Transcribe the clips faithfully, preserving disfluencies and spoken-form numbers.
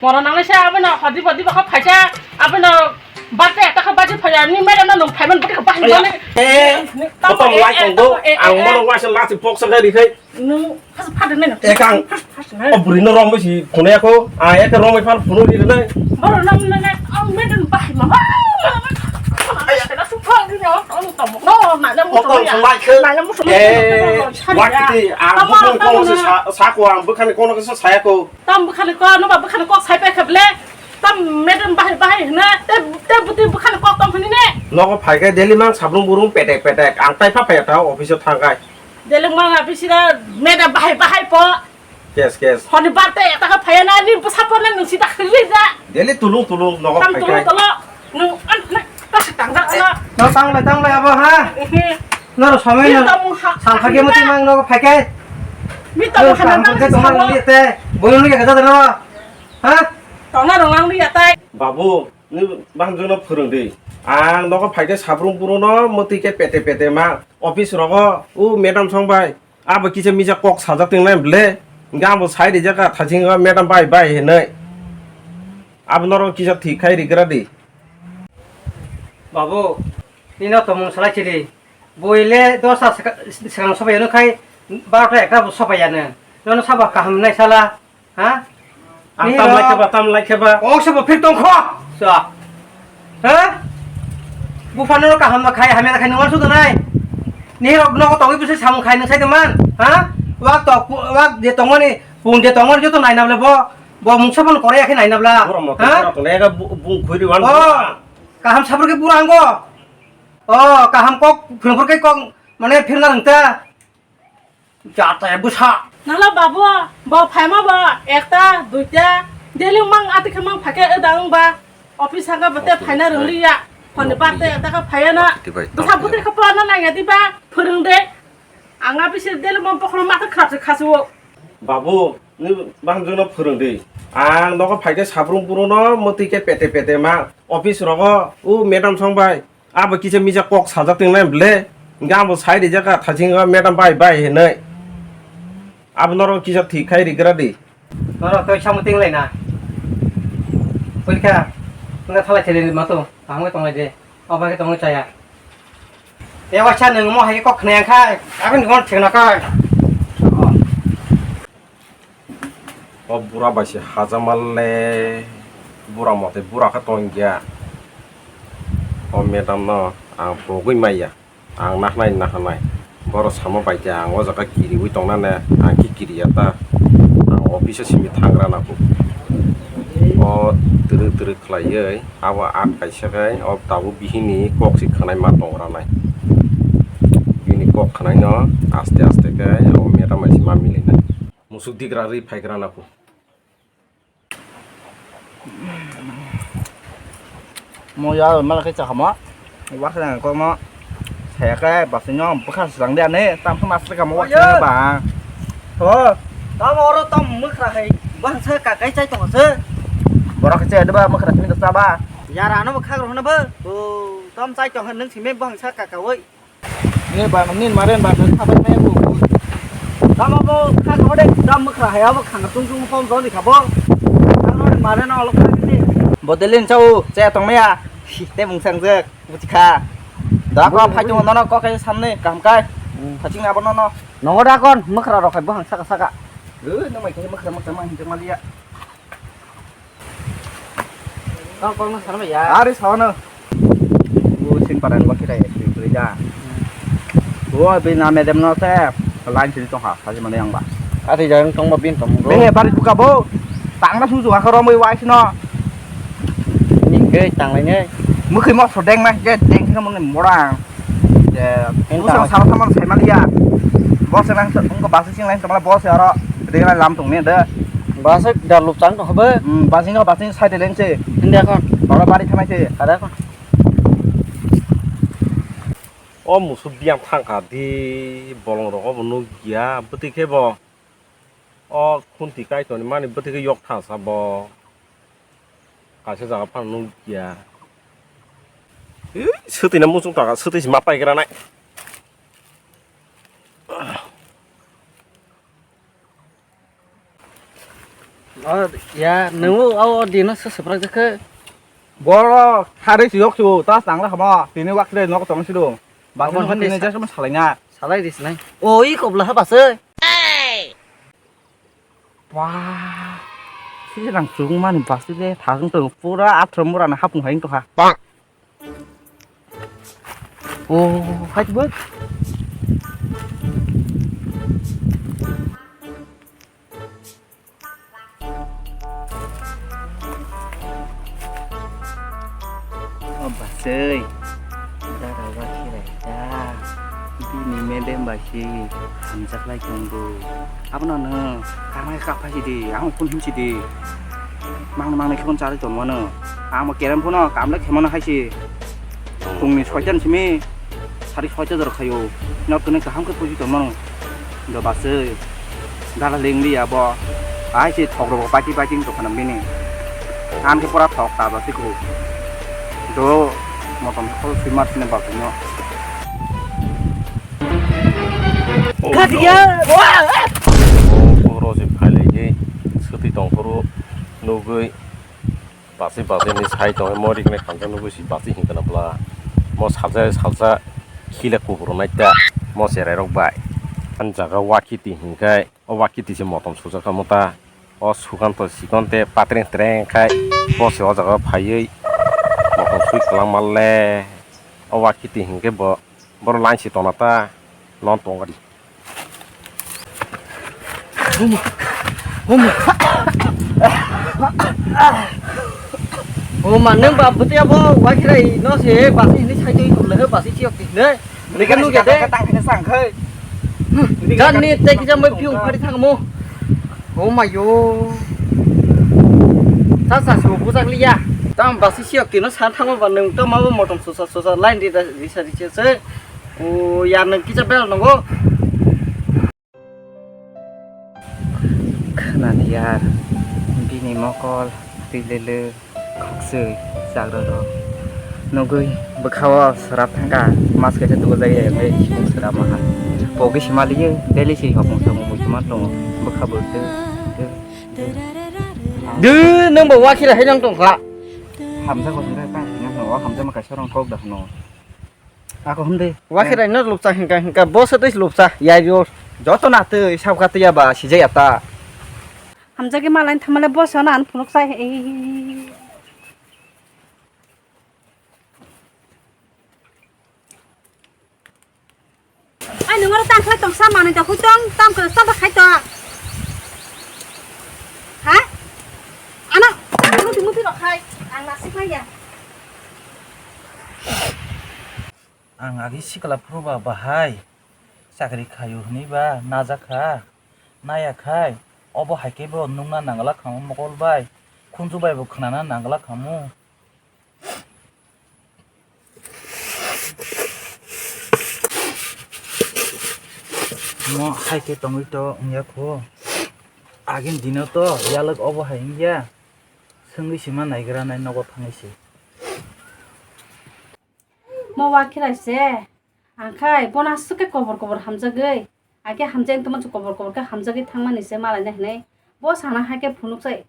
Moro nangnai se abono hodi bodi bokha phaisa, abono birthday ekta kha baji phaya, ni madam no nung phaiman bwtwi kha bahai mani. Eh, kotom lai tong do, ang moro waisa lati poksa khe rikhai. Nung phas phas nai. Ekang. O buri no rombai si phone ko, a ekta rombai phar phone ri nai. Moro nang nang nang, ang madam bahai mama. Aya. Kotom lai khe. Eh, wakiti, ang bukung kono se sa, sa ko, ang bukhani kono se saya ko. Tam bwkhani kok, no ba bwkhani kok sai pai kha ble. Tam madam bahai bahai hwna, te, te bwtwi bwkhani kok tong hwnwi ne. Nogo phai khe daily mang sabrung burung petek petek, ang tai pha phai ta office o thang khai. Daily mang office ra madam bahai bahai po. Kes, kes. Honi birthday ta kha phai na ni bwsa po na nung sita khri ja. Daily tulung tulung nogo phai khe. Tam tulung tulung. Nung an na ta tang ja na. No tang le tang le abo ha. Noro samai no. Sangkha ge muti mang nogo phai khe. Mi to mo khana tang ke tong ma le te. Boyo ni ke ja no. Ha? Tongna rwnglang liya tai. Babu, nini bahanjwkno phwrwng di. Ang nogo phai khe sabrung puruno mwtwi khe pete pete ma office rogo, o madam song bai. Abo kisa misa kok sajak tongnai bwle. Hwnkhe abo sai rijak kha thaching o madam bai bai hinwi. Abo norok kisa thik khai rigra di. Babu, nino tongmung salai chili. Buile dosa swkang sobai yanu khai barota ekta bo sobai yanu. Nono sabo kaham nai sala. Ha? Ang tam lai kheba, tam lai kheba. Kok se bo phir tong kho. Sa. Ha? Buphano kaham ma khai, hamya khai nungwan sudo nai. Ni rok nogo tongwi bwsai samung khai nung sai man. Ha? Wak tok, wak je tongmani, pung je tongmani joto naina bole bo, bo mungsa bono kore yakhe naina bla. Borok motor ha? Borok tong ega bung khuri wan. Oh. Kaham sabur ke bura ango. Oh, kaham kok phirphir ke kok mane phirna rwngta. Jata bwsa. Nala babu, bo phaima bo ekta, duita, daily mang ati khe mang phakhe edang ba. Office hanga bote phaina rwngli ya. Honi parte ekta kha phaya na. Bwsa bwtwi kha pura na nangya diba, phwrwng de. Anga bisir daily mang bokhorok matha khrap se khasu. Babu, nini bahanjwkno phwrwng di. Ang nogo phai khe sabrung puruno mwtwi khe pete pete ma office rogo, o madam song bai. Abo kisa misa kok sajak tongnai bwle. Hwnkhe abo sai rijak kha thaching o madam bai bai hinwi. Abo norok kisa thik khai rigra di. Norok toi samung tinglai na. Pulka, wngkha thalai thele ma to, kaham khe tonglai de. Obo khe tongwi chaya. E waisa nwng mo hai khe kok khna yang kha, aboni gon thik na kha. O bura bai se hajama le, bura mote bura khe tong ya. O madam no ang pogwi maya, ang nahnai nahnai. Boro sama bai khe ang o jaga kiriwi tong nane, ang khe kiriya ta. Ang office o simi thangra na kho. O twrwk twrwk khlaiwi abo at kaisa khe o tabuk bihini kok se khwnai ma tong ranai. Bini kok khwnai no aste aste khe o madam bai se ma milinai. Musuk digra rwi phaigra na kho. Mo ya mala khe chakha mo. War khe ko mo. Saya khe basino bwkha srang de ane tam khe mas kha mo war khe ba. Ho. Tam oro tam mwkhra hai bangsa ka kai chai tong se. Borok khe chai de ba mwkhra simi da ba. Yara no kha ro na ba. O tam chai tong nang simi bangsa ka ka oi. Ni ba, ni maren ba, kha bai mai bu. Tamo bo kha ko de, dam mwkhra haya bo khang tung tung pom zoni kha bo. Ano maren no lo kha ni. Bodelin chau, che tong maya. Te mung sang jek, buji kha. Da ko phai tung no no ko kai samne, kam kai. Phaching abo no no. Nongo da kon, mwkhra rok khai bo hang saka saka. Ui, no mai khai mwkhra mwkhra ma hinjak ma liya. Tong kok no sana ya. Ari sawana. Bu sing paran ba kirai sing kuri ja. Bu bi na medem no se line sini tong ha, saji mane yang ba. Ari jang tong ba bin tong. Bini bari buka bo. Tang na sung sung akha romwi wai sino. Ni ke tang lai ne. Mukhi mo so deng na ke deng sino mone morang. Je, entah. Busong sama-sama saya maliya. Bos yang langsung ke basi sing langsung malah bos ya ro. Dia lam tung ni ada. Basi dah lup tang tu apa? Hmm, basi no basi saya deleng sih. India kon. Kalau bari khamai sih. Ada kon. O musu biang thangkha di bolong rok obo nukya bwtwi khe bo. O khunti kaitorni mani bwtwi khe yok thangsa bo. Kaisa jaga phano nukya. Ui, swtwi na muchung taka, swtwi se ma paigra nai. Oh, ya, nung o, o, dino se seprak jakhe. Boro, hari si yok su, tas nang la khamo, tini wak sile nok tong sido. Bangsa Abon nok hande tini sa- jas mo salaina. Salai di sinai. O, i kobla ha base. Wah, si rang sung mani base de, thasung tong pura athro mura na hapung haing to ha. Bang. Oh, hai bud. O basui, dara wakhirai da. Bini medem bai si hamjak lai tongbo. Abono nwng kamai kaphai si di, ang phone him si di. Mang mang khe charwi tongmano. Ang bo kerem phone kam le khemano hai si. Phungni soitan simi sari soita jor khayo. Nok tene kaham khe puji tongmano. Do basui. Dala lengli abo. Ai se thok rogo pati pati to khana bini. Ang khe pura thok ta basui ko. Do motom khol sui mar sine basui no. Khatiya. Oro se phailai ni sutwi tong phuru nugwi. Basi basi ni sai tong mo rik nai khamjak nugwi si basi hinkhe na bwla. Mo salsa salsa khila kubur nai ta mo cherai rok bai. Ani jaga wakiti hinkhai o wakiti se motom sujak kha mo ta. O sukanto sikon te patreng treng khai bo se o jaga phaiwi motom sui kwlangma le. O wakiti hinkhe bo boro line se tona ta non tong gari. Oma, oma. Oma, nang ba bwtwi abo wakhrai no se basi hini sai twi tong le basi chiyok ti ne. Nike nuke de. Tang khe sang khai. Jan ni te kisa mai piung phari thang mo. Oma yo. Sa sa su bujak liya. Tam basi chiyok ti no sa thang ba nang to ma bo motom susa susa line di da risa risa se. O ya nang kisa bel nongo. Khwnani yar, bini mokol, twi lele, khoksui, chagrorok. Nugui bwkhao swrap thangkha, mas kaisa tubujak ya, wngwi sumung swrapma hai. Pogwi sima liyo, daily si hopung tongmung sima tongo, bwkha bo twi, twi, twi. Dwi, nwng bo wakhira hai nang tongkha. Hamjak bo tongkha, tang sini hwnwi, o hamjakma kaisa rong kok da hwnwi. Ako hwnde. Wakhira no lupsa hinka hinka, bo se twi lupsa, yai yo. Joto na twi, sabkha twi ya ba, sijai ya ta. Hamjagwi malai thamale bo se no ang phunuk sai. Ai, nung oro tang khlai tong sa manwi da hui tong, tam khe sa ba khai tong. Ha? Ano, muti muti rok khai, ang nasik lai ya. Ang agi sikla phuru ba bahai chakri khaio hwnwi ba najak kha, naya khai obo hai khe bo nungna nangla khamu mokol bai, khunju bai bo khnana nangla khamu. Mo hai khe tongwi to wngya kho. Agin dino to yalwk obo hai wngya. Swngwi sima naigra nai nogo thangwi se. Mo wakhira se. Ang khai bono aswk khe kobor kobor hamjagwi. Ang khe hamjagwi tongma kobor kobor khe hamjagwi thangmani se malai nai hinwi. Bo sana hai khe phunuk sai.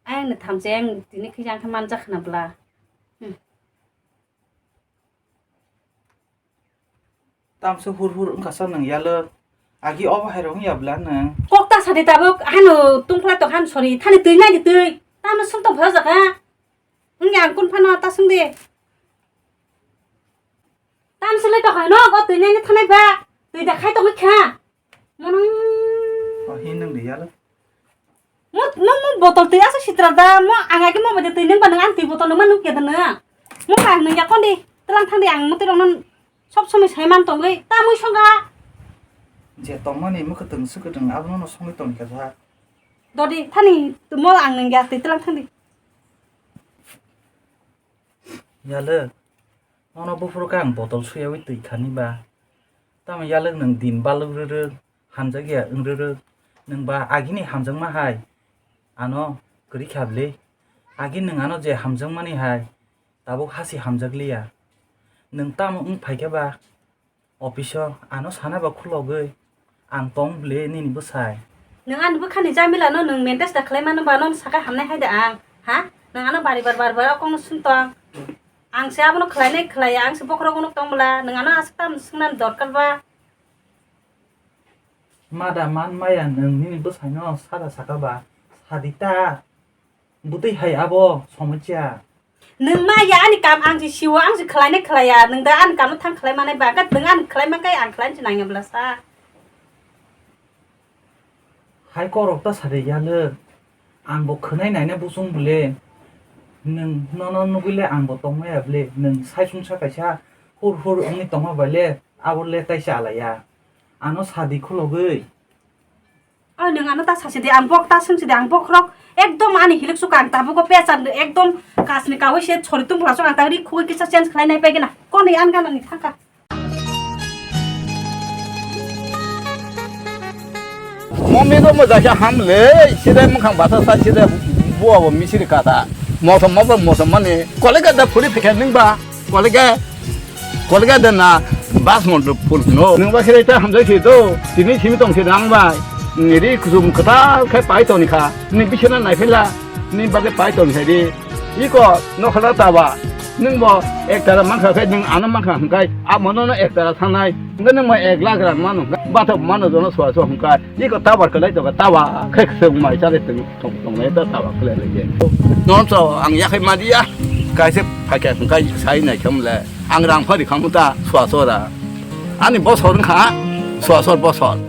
Ayang ni thamchi ayang tini khe yang khe manjak khna bwla. Hmm. Tamsa hur hur wngkha sa nwng yalo. Agi obo hai rong ya bwla nwng. Kok ta sadi tabuk hano tungphla tong han sori thani twi nai di twi. Tamo sung tong phajak ha. Wngya ang kun phano ta sung de. Tam sele to hai no, go twi nai ni thanai ba. Twi da khai tong kha. Mono. O hin nang de yalo. Mo, mo, mo botol twi asa sitra da, mo ang agi mo bade twi nang ba nang ang twi botol nang ma nuk ya da na. Mo ka nang ya kon de, tlang thang de ang mo twi rong nan sob somoi sai man tong gai, ta mui song ga. Je tong mani mo ka tong su ka tong abo no song tong ka ja. Dodi thani mo ang nang ya twi tlang thang de. Yalo. Ono buphuru khe ang botol suyawi twi khani ba. Tamo yalwk nwng din balwk rwrwk, hamjakya wng rwrwk. Nwng ba agini hamjakma hai ano kwrwi kha bwle. Agi nwng ano je hamjakmani hai tabuk hasi hamjakliya. Nwng tamo wng phaikha ba? Office o ano sana ba khulogwi ang tong bwle nini bwsai. Nwng ani bwkhani jamila no nwng maintain da khlai mano ba, no sakai hamnai hai da ang, ha? Nwng ano bari bar bar bar o kok no sung tong. Ang se abono khlai nai khlai ya, ang se bokhorok no tong bwla, nwng ano aswk tam sung nani dorkar ba. Ma da man maya nwng nini bwsai no sada saka ba, sadi ta. Bwtwi hai abo somosya. Nwng ma ya ani kam ang se siwo, ang se khlai nai khlai ya, nwng da ani kam no thang khlai manai ba, nwng ani khlai man kai ang khlai se nang ya bwla sa. Hai korok ta sari ya le. Ang bo khwnai naina busung bwle. Nwng nono nugwi le ang bo tong maya bwle. Nwng sai sungsa kaisa hur hur wngwi tongma bai le abo le taisa alai ya. Ano sadi khulogwi. Oi, nwng ano ta sasi di, ang bok ta swngsi di, ang bokhorok ekdom ani hilik suka ang tabugo pecha ekdom kasni kawi se chori tungphla sok ang ta ri khugwi kisa change khlai nai pai gana. Koni an gana ni thangka. Mo mego mo jakhe ham le, sire mukhang basa sa sire buwa bo misiri kata. Mosom mo bo mosom mani, kolega da phuri phikha nung ba, kolega, kolega da na bas mo do phul no. Nung ba sire ta hamjai si to, tini simi tong si rang bai. Ni ri kusum kata khai pai toni kha, ni bisana nai phela, ni bage pai toni khai ri. Iko nokhala taba. Nwng bo ek tara mankha khe nwng ano mankha hwnkhe amo nono ek tara sanai. Hwnkhe nwng bo ek lakh rang mano hwnkhe bathok mano jono sua sua hwnkhe. Iko tabar kwlai tokha taba khe khwswng mai chale tong tong tongnai ta taba kwlai lai je. Nono to ang yakhai ma diya. Kaisa phaikha hwnkhe sai nai khamle. Ang rang phari khamu ta sua sua ra. Ani bosor wngkha sua sor bosor.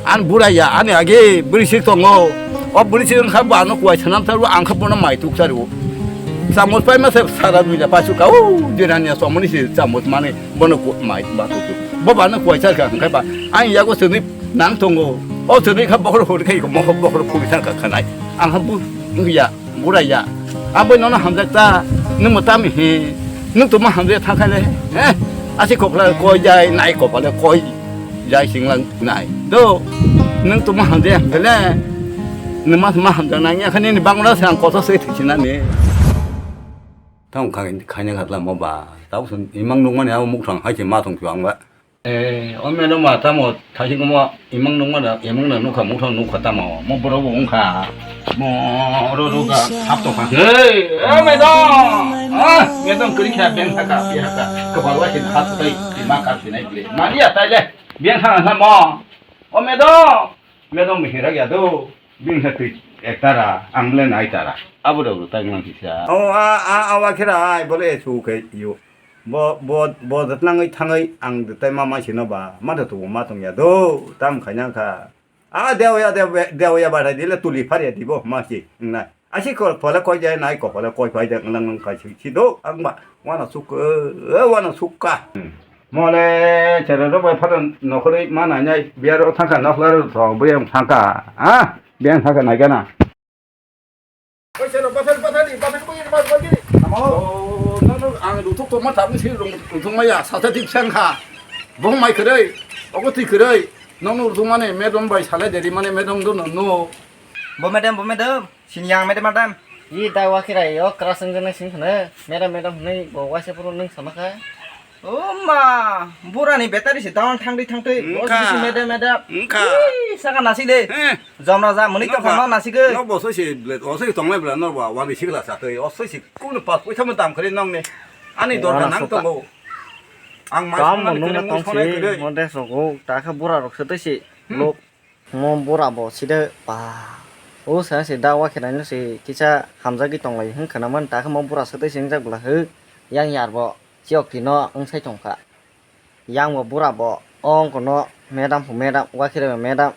Ani bura ya, ani age bwrwi sik tongo. O bwrwi sik wngkha bo ano kuwai sanam taro, ang khe bono mai tuk charo. Chamus pai masa sara duida pasu ka, o jirania somoni si chamus mani bono ku-, mai ba tuk tuk. Bo bano kuwai char ka hwnkhe ba, ani yago sini nang tongo. O sini kha bokhor hor khai mo bokhor phui thang ka khanai. Ang kha bu ya. Bura ya. Abo nono hamjak ta, nwng mo tamo he, nwng tongma hamjak thang khai le, eh? Asi kokla koi jai, nai kopale koi jai singlang nai. Do, nwng tongma hamjak hwnkhe le, nwng ma, ma hamjak nang ya khani ni bangla se ang kosa se thichinani. Tamo khai, khaina khatla mo ba, tamo sun imang nungmani abo mukhang hai se ma tong chuang ba. Eh, o madam ma tamo thasing mo imang nungma da, imang na nukha muthang nukha tamo, mo boro bo wngkha. Mo oro ro ga hap to kha. Hey, eh, madam. Ah, madam kri kha beng thaka, pi haka. Kapal wa sin hat tai, ima ka sinai ble. Mani ya tai le, beng thang na mo. O madam. Madam mi hirak ya do. Bini khe twi ek tara, ang le nai tara. Abo rok rw tang nang kisa. O, a, a, a, wa khe rai, bo le su khe yo. Bo, bo, bo da tnangwi thangwi ang da tai ma ma sino ba, ma da tubu ma tong ya do, tam khai nang kha. A, dewa ya, dewa, dewa ya ba rai di le tuli phar ya di bo, ma si, nai. A si ko, pho le koi jai nai, ko pho le koi phai jai, nang nang khai si, si do, ang ba, wa na suk, eh, wa na suk ka. Mo le, chere ro bai phar nokhorwi ma nai nai, biya ro thang kha, nokhla ro thong, bo yang thang kha, ha? Beng thaka nai gana. Oi, sero, bathar, bathar di, bathar di, bathar di. Amo, no, no, ang rutuk tongma tabuk si rung, rutuk maya, sata dik sang kha. Bo mai kwrwi, ogo twi kwrwi. Nono rutuk mane, madam bai salai deri mane, madam do no, no. Bo madam, bo madam, sini yang madam, madam. Yi da wa khirai, o kra seng jene sing khne, madam, madam hne, bo wa se puro nung sama kha. O ma, burani battery se down thangdi thangtwi. Wngkha. Boss bisi mede mede. Wngkha. Ih, saka nasik de. Eh. Jomra ja muni tongkha ma nasik de. No bo soi se ble, o soi tonglai bla no ba wani sikla sa twi. O soi se kunu pas poisa mo dam khare nong ne. Ani dorkar nang tongo. Ang mai kam sonani mo nung kene na mo tong sonai si, kene. Mo de sogo, ta kha bura rok se twi si. Hmm. Lok. Mo bura bo side ba. O sa se da wa khe nai no se kisa hamjagwi tonglai hwn khana man ta khe mo bura side se wngjak bla hw. Yang yar bo chiyok tino wngsai tong kha. Yang bo bura bo ong kono madam phu madam wa khe madam.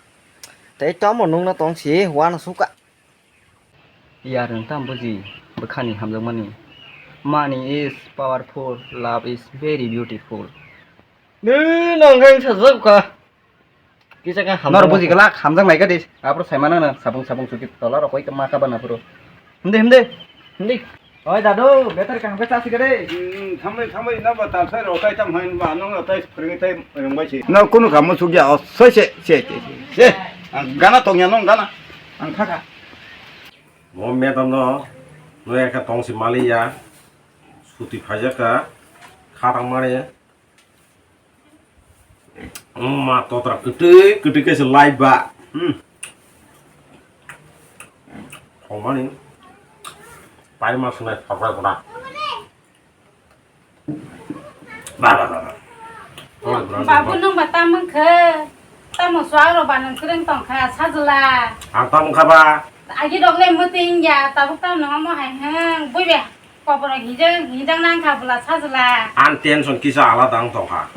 Tei tomo nung no tong si wa no suka. Yar nwng tam buji bwkhani hamjakmani. Money is powerful, love is very beautiful. Nwi nong khe sajak kha. Kisa khe hamjak. Nor buji glak hamjak nai kadi. Apro sai mana na sabung sabung suki tola rok koi ma ka bana puro. Himde himde. Himde. Oi dadu, betar kaham khe chasi kadi. Hmm, thambai thambai na ba tal sai rok tai tam hai ba nong tai phring tai rong bai si. No kunu kamu sugya o soi se se se. Se. Ang gana tongya nong gana. Ang thaka. Mo metom no, no ekha tong si mali ya. Suti phajaka. Khatang mani. Ma totra kwtwi kwtwi khe se live ba. Hmm. Tongmani pai ma sunai sabra guna. Ba, ba, ba, ba. Tongmani guna. Babu, nung ba tamo khe? Tamo suaro ba nung kwrwng tong kha, sajla. Ang tamo kha ba? Agi rok le mwtwi wngya, tabuk tamo nung omo hai hwng, bui be. Koboro hijak, hijak nang kha bwla sajwla. Ang tension kisa alada wng tong kha.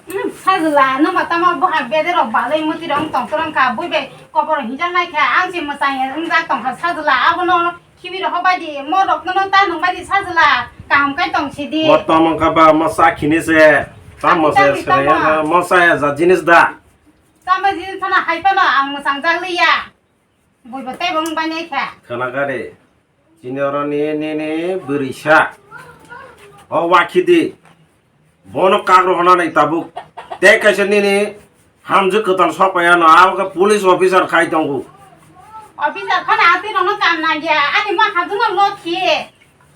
Hmm, sajwla, nwng ba tamo boha bede rok balai mwtwi rok wng tong torong kha, bui bai koboro hijak nai kha, ang se mwchang ya wng jak tong kha sajwla, abono khibi rok bai di, mo rok no ta nwng bai di sajwla, kaham kai tong si di. Mo tamo wng kha ba, mo sa khini se, tamo se, tamo, tamo. Mo sa ya ja jinis da. Tamo jinis phano hai phano ang mwchang jak li ya. Buibo teibo wng bai nai kha. Khwna kha de, chini oro ni, ni, ni bwrwi sa. O wakhi di. Bono kak rw hwnna nai tabuk. Tei kaisa nini hamjwk kwtal sok pai ano, abo khe police officer khai tongo. Officer phano atwi rokno kam nang ya. Ani ma hamjwkno lokhi.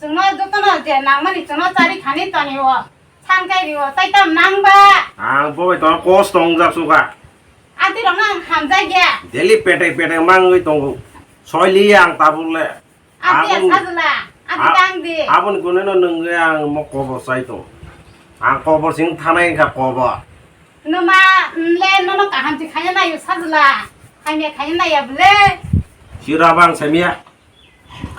Chwngno jotono je nangmani chwngno chari khani toni o. San kai rio, tai tam nang ba? Ang bo bai tong kosto wngjak suka. Ati rok nang hamjak ya. Daily petek petek mangwi tongo. Soili ang tabuk le. Ati ya abon-, sajwla, ati a-, tang di. Aboni gune no nungwi ang mo kobor sai tong. Ang kobor sing thanai wngkha kobor. Numa le nono kaham si khaya nayo sajwla. Hamya khaya naya bwle. Sira bang samya.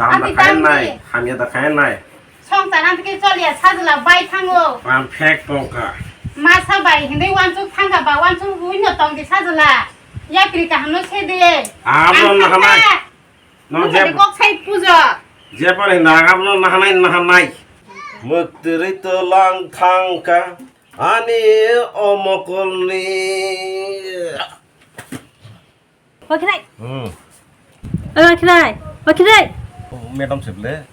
Kaham da khainai, hamya da khainai. Songchar ang tike choliya sajwla bai thango. Ang phek tongkha. Masa bai hindui wansuk thangkha ba wansuk uino tongdi sajwla. Yapri kaham no sede. Amo nahanai. No je kok sai pujo. Jepar hinda ang amo nahanai, nahanai. Mwktwrwi to lang thangkha ani omokolni. Wakhinai. Hmm. Oi, wakhinai. Wakhinai. Oh, madam seble.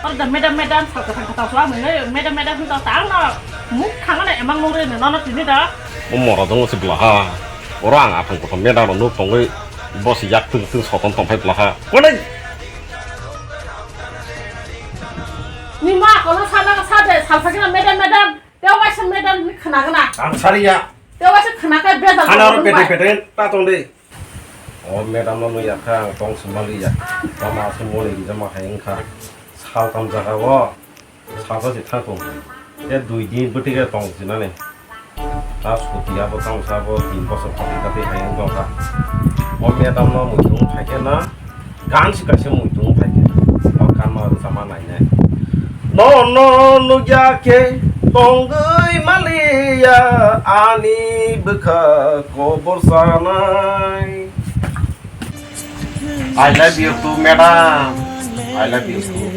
Oro da madam, madam, sa kata kata suami ne, madam, madam, hinta tang na. Muk khangana emang nungre ne, nono tini da. O mora dong se blaha. Oro ang aphang kothom madam rok nuk tongwi bosi yak tung tung soton tongphai blaha. Konai. Ni ma kono sana sa de, salsa kena madam, madam. Tei waisa madam ni khna gana. Ang sariya. Tei waisa khna kha bejal. Khana oro pete pete ta tong de. O madam no nuya kha ang tong sumali ya. Tama sumoli jama hai wngkha. Sal tam jaga o. Sal sa si thang tong. Te dui din bwtwi khe tong sinani. Ta suti abo tang sa bo tin bosor kati kati hai wng tong kha. O madam no muitung khai khe na. Gan si kaisa muitung phai khe, o kanma rwchapma nainai. Nono nukya khe tongwi maliya ani bwkha kobor sanai. I love you too, madam. I love you too.